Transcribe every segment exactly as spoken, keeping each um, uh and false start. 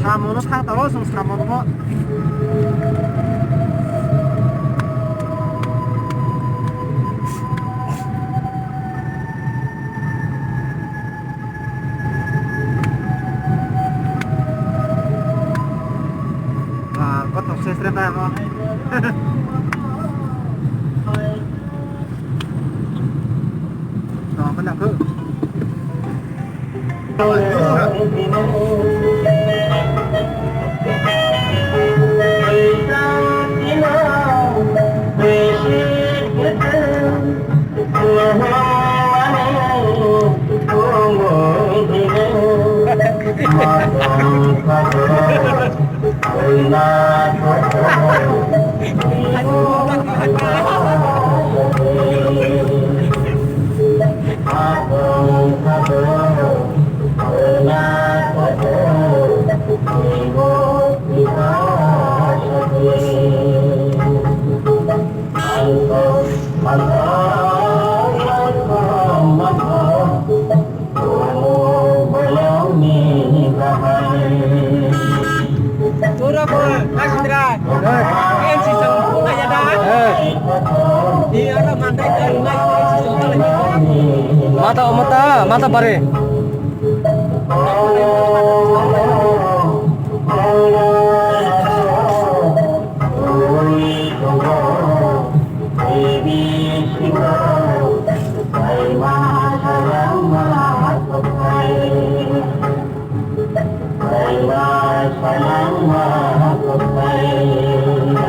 Samono thang taro, chwng samono. Ah, kothok se sre ta mo. Tong kena ko. Tura bo, Asindra. N C song, ayada. Di ara mandai, N C song, Mata, mata, mata pare.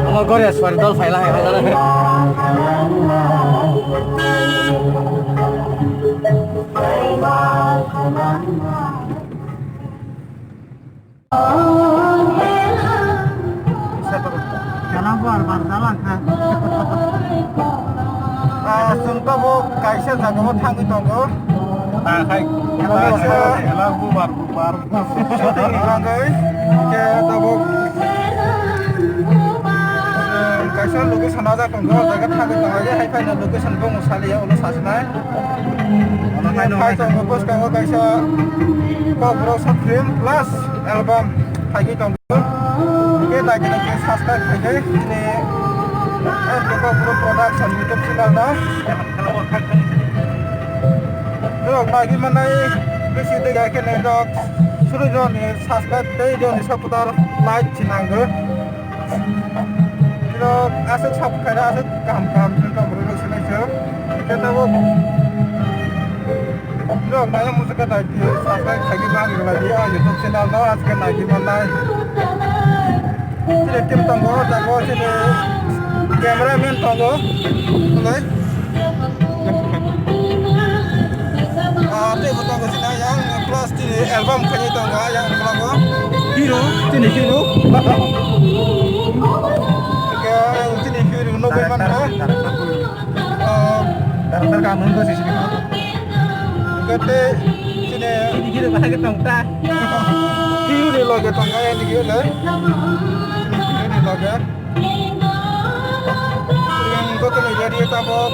Omo gori aswari dol phaila hai hai. Kana bar bar jalan ha. Ah, chwng tabuk kaisa jagao thangwi tongo. Ta khai, ta khai, ela bubar, bubar. Shooting ni bagwi, khe tabuk, ah, kaisa location o jak tongo, jaga thangwi tongo, hai phaino location bo mwsaliya, ulo sasinai. Phai tongo bwskango kaisa Kokborok short film plus album phaigwi tongo. Khe naikhe naikhe subscribe khaikhe chini M K Kokborok Production YouTube channel no. Norok naigwi manai bisi de khe norok suru joni subscribe tei joni supporter like chinango. Norok aswk support khaina aswk kaham kaham khe tongmani rok sinai se. Khe tabuk norok naina muchungkha dai di subscribe khaigwi bang rwlai di o YouTube channel no aswk naigwi manai. Chini team tongo, o jaga o chini cameraman tongo. Hwnwi. Ah, tei bo tongo chini yang plus chini album khainai tongo yang vlog o. Hero, chini hero. Hwnkhe chini hero nugwi mankha. Ah, Director kaam wngkha sisi. Hwnkhe tei chini hero bahai khe tong ta. Hero ni loge tongkha yani hero le. Hero ni loge. Yang joto ni ready tabok.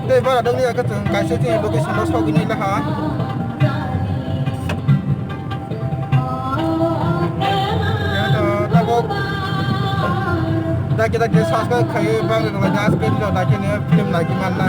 Tei bara dong ya khe chwng kaisa chini location o sogwi nai laha. Tabok daki daki subscribe khai bang rok daki ni film nai manna.